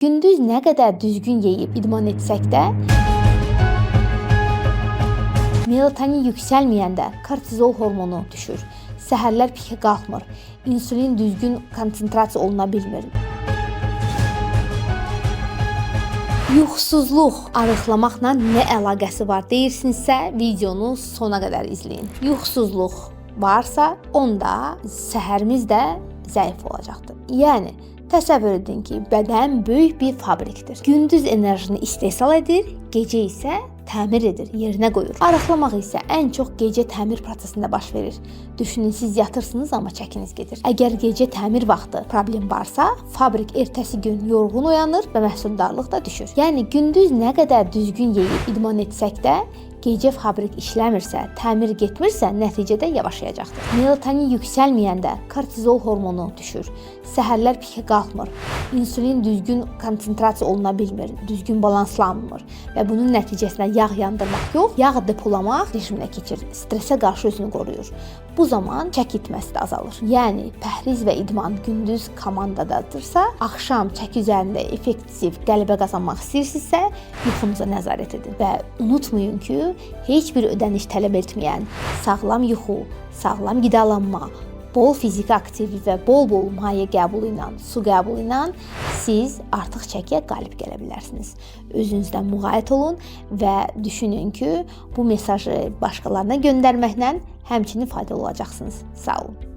Gündüz nə qədər düzgün yeyib idman etsək də, melatonin yüksəlməyəndə kortizol hormonu düşür. Səhərlər pikə qalxmır. İnsulin düzgün konsentrasiya oluna bilmir. Yuxusuzluq arıqlamaqla nə əlaqəsi var deyirsinizsə, videonu sona qədər izləyin. Yuxusuzluq varsa, onda səhərimiz də zəif olacaqdır. Yəni təsəvvür edin ki, bədən böyük bir fabrikdir. Gündüz enerjini istehsal edir, gecə isə təmir edir, yerinə qoyur. Arıqlamaq isə ən çox gecə təmir prosesində baş verir. Düşünün, siz yatırsınız, amma çəkiniz gedir. Əgər gecə təmir vaxtı problem varsa, fabrik ertəsi gün yorğun oyanır və məhsuldarlıq da düşür. Yəni gündüz nə qədər düzgün yeyib idman etsək də, gecə fabrik işləmirsə, təmir getmirsə, nəticədə yavaşlayacaqdır. Melatonin yüksəlməyəndə kortizol hormonu düşür. Səhərlər pikə qalxmır. İnsulin düzgün konsentrasiya oluna bilmir, düzgün balanslanmır və bunun nəticəsində yağ yandırmaq yox, yağ depolamaq rejiminə keçir. Stressə qarşı özünü qoruyur. Bu zaman çəki itməsi də azalır. Yəni pəhriz və idman gündüz komandadadırsa, axşam çəki üzərində effektiv qələbə qazanmaq istəyirsinizsə, yuxunuza nəzarət edin və unutmayın ki, heç bir ödəniş tələb etməyən sağlam yuxu, sağlam qidalanma, bol fiziki aktivlik və bol-bol maye qəbulu ilə, su qəbulu ilə siz artıq çəkiyə qalib gələ bilərsiniz. Özünüzdən müğayət olun və düşünün ki, bu mesajı başqalarına göndərməklə həmçinin faydalı olacaqsınız. Sağ olun.